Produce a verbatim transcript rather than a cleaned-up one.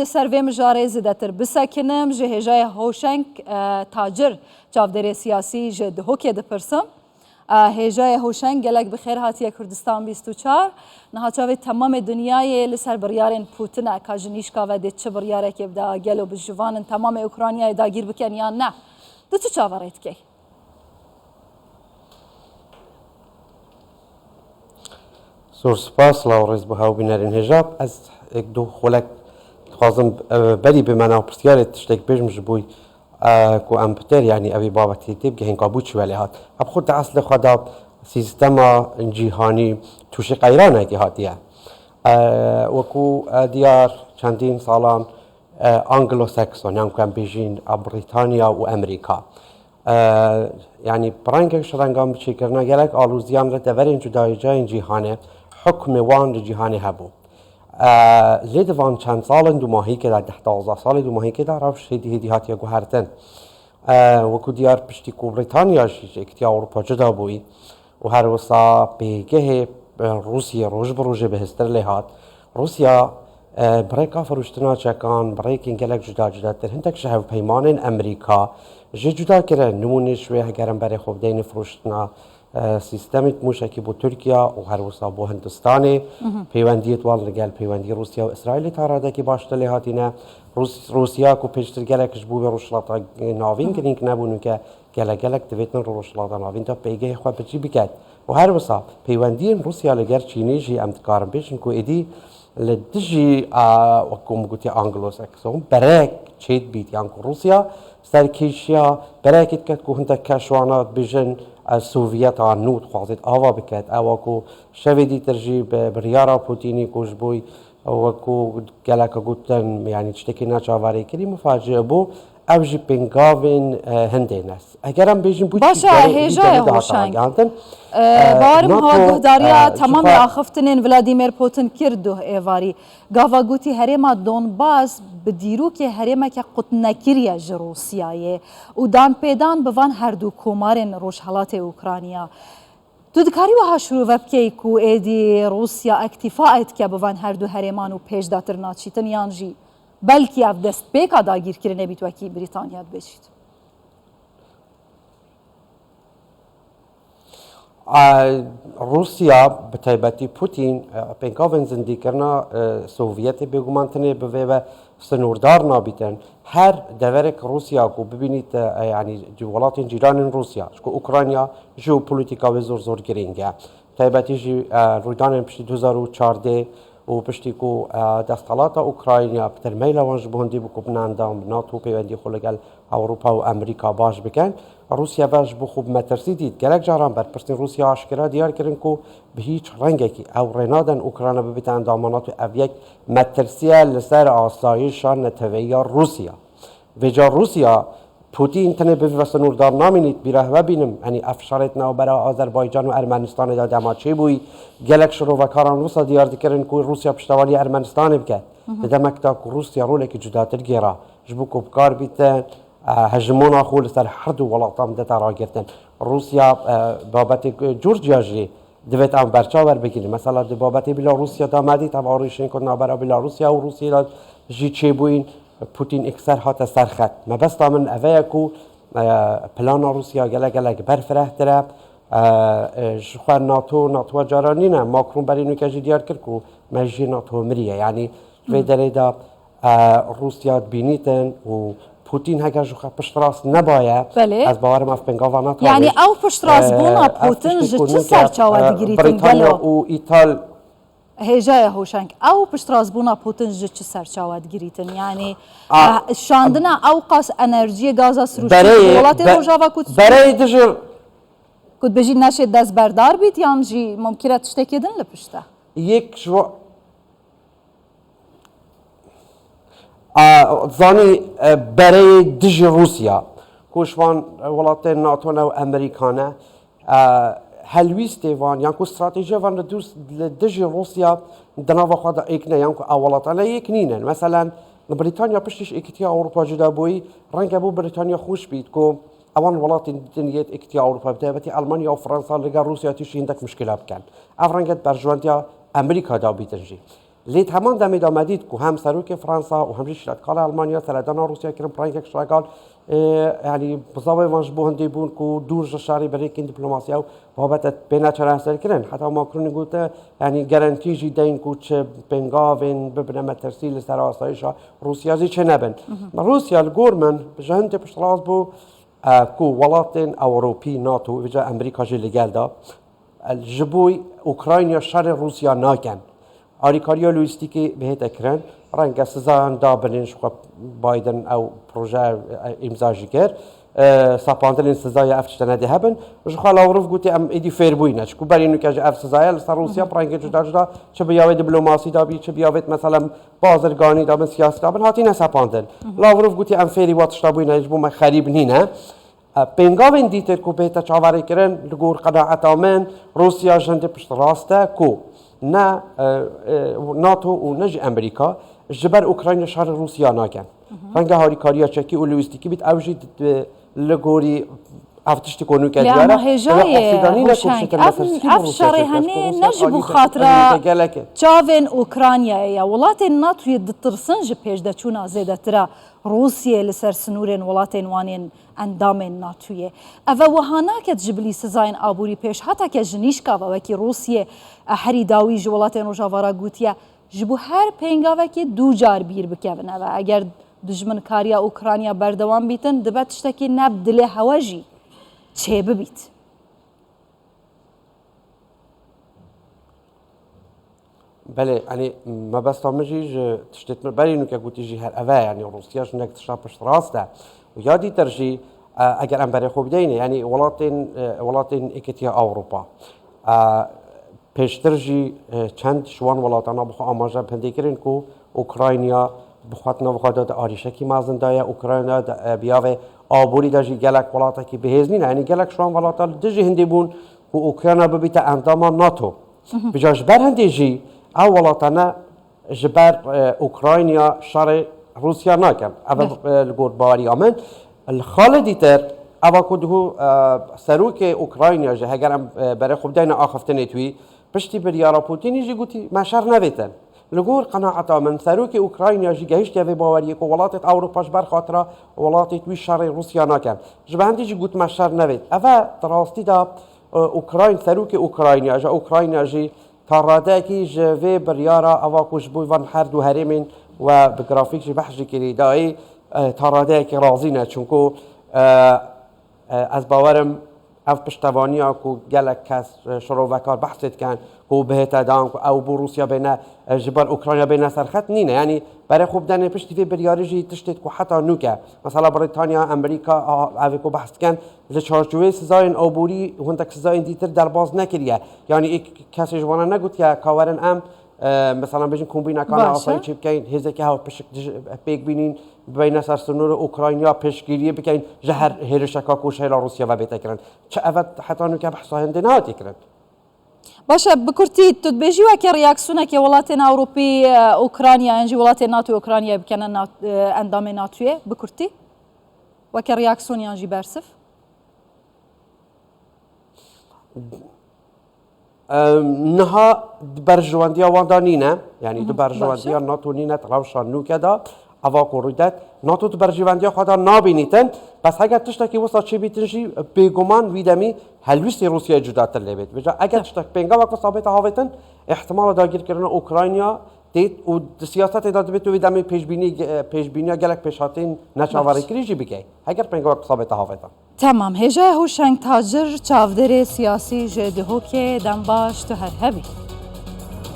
Li ser vê mijarê zêdetir bisekinim, ji hêjayê Hoşeng, e, Tacir, çavdêrê siyasî ji Duhokê dipirsim. E, hêjayê Hoşeng, gelek bi xêr hatiye Kurdistan bîst û çar. Niha çavê temamê dinyayê li ser biryarên Putin e, ka ji nîşka ve dê çi biryarekê bide, gelo bi ji van in temamê Ukraynayê dagîr bikin yan ne? Tu çi çaverê dikey? Zor spas, silav û rêz bo hew bînerên hêja. Ez êk du xulek dixwazim, e, berî bime nav pirsiyarê tiştek bêjim ji bo, e, ku em bi têr, yanî evî babetî tê bigihên ka bû çi welê hat. Ev xwe di eslê xwe de sîstema cîhanî tûşî qeyranekê hatiye. E, wekû, e, diyar çendîn salan, e, Anglo-Saxon, yan ku em bêjîn, e, Brîtanya û Amerîka. E, yanî bi rengek ji rengan bi çêkirina gelek alûziyan li deverên cudayî cayên cîhanê hukmê wan li cîhanê hebû. E, lê di van çend salên dumahîkê de, deh duwazdeh salê dumahîkê de rewş hêdî hêdî hatiye guhertin. E, wekû diyar piştî ku Brîtanya jî ji Yekîtiya Ewropa cuda bûyî û her wisa pêgehê, e, Rûsiyê roj bi rojê bihêztir lê hat. Rûsya, e, bi rêka firûştina çekan, bi rêkên gelek cuda cudatir, hindek ji hevpeymanên Amerîka jê cuda kirin. Nimûnê ji wê heger em berê xwe bideyne firûştina, e, sîstemê mûşekî bo Tirkiya û her wisa bo Hindistanê. Peywendiyê wan li gel peywendiyê Rûsya û Îsraîlê ta radekî baştir lê hatîne. Rûs-, Rûsya ku pêştir gelek ji bo wê Rojhilata Navîn girîng nebû, nûke gelek gelek divêtin Rojhilata Navîn de pêgehê xwe bi cî biket. Û her wisa peywendiyên Rûsya li gel Çînê jî em dikarin bêjin ku êdî li dijî, a, wek ku min gotî Anglo-Saxon berek çêdibît, yan ku Rûsya serkêşiya berekê diket ku hindek kes ji wana dibêjin, e, Sovyeta nû dixwazêt ava biket. Ewa ku şevê dîtir jî bi biryara Putînî ku ji bo wekû geleka gotin, yanî tiştekî neçaverêkirî, mifacîe bû, ev jî pêngavên, e, hindê ne. Eger em bêjin bû çi Baş e, hêjayê Hoşeng. E, barim ha guhdarîya temamê axiftinên Vladimir Putin kir duh êvarî. Gava gotî herêma Donbas bi dîrokê herêmeke qutnekirî ye ji Rûsyayê û danpêdan bi van her du komarên rojhelatê Ukrayna. Tu dikarî wiha şirove bikey ku êdî Rûsya îktîfa dike bi van her du herêman û pêş de tir naçîtin yan jî belkî ev destpêka dagîrkirinê bît wekî Brîtanya dibêjît? A, Rûsya, bi taybetî Putîn, e, pênkavên zindîkirina, e, Sovyetê bêguman tenê bi vê ve sinûrdar nabîtin. Her deverek Rûsya ku bibînît, e, yanî ji welatên cîranên Rûsya, ji ku Ukrayna jeopolîtîka wê zor zor girîng e. Taybetî jî, e, rûydanên piştî du hezar û çardeh û piştî ku, e, desthilata Ukrayna bi tirmeyla wan ji bo hindî bû ku bine endam NATO, peywendiyê xwe li gel Ewropa û Amerîka baş bikin. Rûsya ve ji bo xwe bi metirsî dît. Gelek caran berpirsên Rûsya aşkera diyar kirin ku bi hîç rengekî ew rê nadin Ukrayna bibite endama NATO. Ev yek metirsî ye li ser asayişa neteweyiya Rûsya. Vêca Rûsya, Putîn tenê bi vê ve sinûrdar namînît, bîra hewe bînim, yanî ev şerê di navbera Azerbaycan û Ermenistanê de dema çêbûyî, gelek şirovekaran wisa diyar dikirin ku Rûsya piştevaniya Ermenistanê bike. Di demek de ku Rûsya rolekî cudatir gêra, ji bo ku bi kar bîte, e, hejimona xwe li ser her du welatan bidete ragirtin. Rûsya, e, babetê Georgia jî divêt em berçav werbigirîn. Mesela di babetê Bîlarûsya de me dît, ev arîşên ku navbera Bîlarûsya û Rûsya jî çêbûyîn, Putîn ekser hate ser xet. Mebesta min eve ye ku, e, plana Rûsya gelek gelek berfirehtir e. E, e, ji xwe NATO, NATO caran nîne. Macron berî nûke jî diyar kir ku me jî NATO miriye. Yanî vê derê de, e, Rûsya dibînîtin û Putîn heger ji xwe piştrast nebaye, Belê. ez bawerim ev pengava natabêj. Yanî ew piştrastbûna E, ev Putin tiştê ji ku çi nûke, serçawe e, digirîtin Brîtanya gelo? û Îtal- Hêjayê Hoşeng, ew piştrastbûna Putin ji çi serçawe digirîtin? Yanî, A, eh, şandina ew qas enerjiyê gaza sirûştî bereyê, ji welatê be-, Rojava ku bereyê dijî ku dibêjî neşê destberdar bît yan jî mumkin e tiştekê din li pişt e? Yek ji wa-, A, zanî, e, bereyê dijî Rûsya, ku ji van, e, welatên NATO ne û Amerîka ne, e, helwîstê van, yan ku stratejiya van li dûs-, li dijî Rûsya di nava xwe de êk ne, yan ku ew welatan ne yek nînin. Meselen, Brîtanya piştî ji Êkîtiya Ewropa cuda bûyî, renge bû Brîtanya xweş bît ku ewan welatên din yê Êkîtiya Ewropa, bi taybetî Elmanya û Fransa li gel Rûsya tîşî hindek muşkila bikin. Ev renge di berjewendiya Amerîka de bîtin jî. Lê di heman demê de me dît ku hem serokê Fransa û hem jî şîretkala Elmanya seredana Rûsya kirin, pirengek ji regal, e, yanî bizavê van ji bo hindê bûn ku dûr ji şerê bi rêkên dîplomasiya û babete bêne çareserkirin. Heta Macronî gote, yanî garantî jî deyn ku çi pêngavên bibine metirsî li ser asayişa Rûsya jî çênebin. Rûsya li gor min ji hindê piştrast bû, e, ku welatên Ewropî, NATO, vêca Amerîka jî li gel de, e, ji bo Ukrayna şerê Rûsya nakin. Alîkariya lojîstîkê bihête kirin, renge sizayan dabinin, ji xwe Biden ew proje, e, îmza jî kir. E, sepandinên sizaya ev tiştene dê hebin. Ji xwe Lavrov gotiye, em êdî fêr bûyîne. Çiku berî nûke ji ev sizaya li ser Rûsya bi rengê cuda cuda, çi bi yavê diplomasî de bî, çi bi yavê mesela bazirganî de bin, siyasî de bin, hatîne sepandin. Lavrov gotiye, em fêrî wa tişta bûyîne, ji bo me xerîb nîne. E, pêngavên dîtir ku bête çaverêkirin, li gor qenaeta min, Rûsya ji hindê piştrast e ku ne, e, e, NATO û ne jî Amerîka ji ber Ukrayna şerê Rûsya nakin. Renge harîkariya çekî û lojîstîkî bît, ew jî di, di, li gorî ev tiştî ku nûke Lê diyar e, ama hêja ye, qasîdanî ne ku Huşeng, bişite ev, metirsî bi ev Rûsya şerê çêke, çiku henê Rûsya ne ji bo alî xatira peyvîneke gelek e. Çavên Ukraynayê ye. Welatên NATOyê ditirsin ji pêşdeçûna zêdetir a Rûsiyê li ser sinûrên welatên wan yên endamên NATOyê. Ev e wiha naket ji bilî sizayên aborî pêş heta ke ji nîşka ve wekî Rûsiyê, e, herî dawî ji welatên Rojava re gotiye, ji bo her pêngavekê du car bîr bikevin. Ev e, eger dijminkariya Ukrayna berdewam bîtin, dibe tiştekî ne bi dilê hewe jî çêbibît. Belê, yanî mebesta min jî ji tiştê min berî nûke gotî jî her ev e, yanî Rûsya ji hinek tişta piştrast e. Û ya dîtir jî, e, eger em berê xwe bideyne, yanî welatên, e, welatên Êketiya Ewropa, e, pêştir jî, e, çend ji wan welatana bi xwe amaje bi hindê kirin ku Ukrayna bi xwe di nav xwe de di arîşekî mezin de ye, Ukrayna di, e, biyavê aborî de jî gelek welatekî bihêz nîne. Yanî gelek ji wan welatan li dijî hindê bûn ku Ukrayna bibîte endama NATO. Vêca ji ber hindê jî ew welatane ji ber, e, Ukrayna şerê Rûsya nakin. Ev e, e, li gor baweriya min. Li xalê dîtir, eva ku dihu, e, serokê Ukrayna jî heger em, e, berê xwe bideyne axiftinê twî, piştî biryara Putinî jî gotî, me şer nevêtin. Li gor qenaeta min, serokê Ukrayna jî gehiştiye vê baweriyê ku welatê Ewropa ji ber xatira welatê wî şerê Rûsya nakin. Ji ber hindê jî got, me şer nevêt. Ev e di rastî de, e, Ukrayn, serokê Ukrayna, ji Ukrayna jî ta radeyekî ji vê biryara eva ku ji bo van her du herêmên we bi grafîk jî behs jî kirî dayî, e, ta radeyekî razî ne. Çunku, e, e, ez bawerim ev piştevaniya ku gelek kes, e, şirovekar behsê dikin, ku bihête dan ku ew bo Rûsya bêne, e, ji ber Ukrayna bêne serxet nîne. Yanî berê xwe bidene piştî vê biryarî jî tiştê ku heta nûke. Mesela Britanya, Amerîka, a, ev ê ku behs dikin, li çarçoveyê sizayên aborî û hindek sizayên dîtir derbas nekiriye. Yanî ê kesê ji wana negotiye ka werin em, e, mesela bêjin kombînekana Baş e. asayî çêbikeyin, hêzeke hev pişik dij-, pêk bînîn, bibeyne ser sinûrê Ukrayna, pêşgiriyê bikeyin ji her hêrişeka ku ji hêla Rûsya ve bête kirin. Çi ev e heta nûke behsa hindê nehatiye kirin. Baş e, bi kurtî tu dibêjî weke reaksiyoneke welatên Ewropî, e, Ukrayna yan jî welatên NATO Ukraynayê bikene nat-, e, endamê NATOyê, bi kurtî? Weke reaksiyon yan jî bersiv? Em, niha di berjewendiya wan de nîne, yanî di Mhm, berjewendiya baş e. NATO nîne, di rewşa nûke de, eva ku rûdet, NATO di berjewendiya xwe de nabînîtin, bes heger tiştekî wisa çêbîtin jî, bêguman wî demî helwîstê Rûsyayê cudatir lê bêt. Vêca eger tiştek pêngavek wisa bête havêtin, îhtimala dagirkirina Ukrayna têt û di siyasetê de dibêt û wî demî pêşbînî, pêşbîniya gelek pêşhatên neçaverêkirî jî bikey. Heger pêngavek wisa bête havêtin. Temam. Hêja Huşeng Tacir, çavdêrê siyasî ji Dihokê, dem baş, tu her hebî.